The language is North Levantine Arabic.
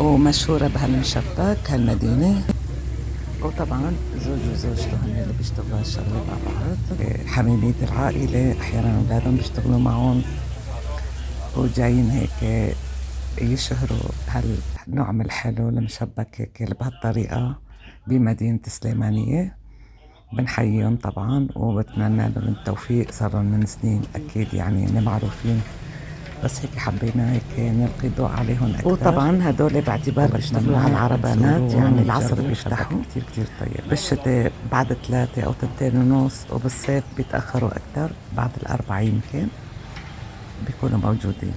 ومشهورة بهالمشبك هالمدينة. وطبعا زوج وزوجته هن اللي بيشتغلوا هالشغلة مع بعض، حميمية العائلة، أحيانا أولادهم بيشتغلوا معهم وجايين هيك يشهروا هالنوع من الحلو المشبك هيك بهالطريقة بمدينة السليمانية. بنحييهم طبعا وبتمنى لهم التوفيق، صار لهم من سنين أكيد يعني هن معروفين، بس هيك حبينا هيك نلقي الضوء عليهم أكثر. وطبعا هدول باعتبار بيشتغلوا على العربانات، يعني العصر بيفتحوا كتير كتير طيب، بالشتاء بعد 3 أو 2:30، وبالصيف بيتأخروا أكثر بعد 4 يمكن بيكونوا موجودين.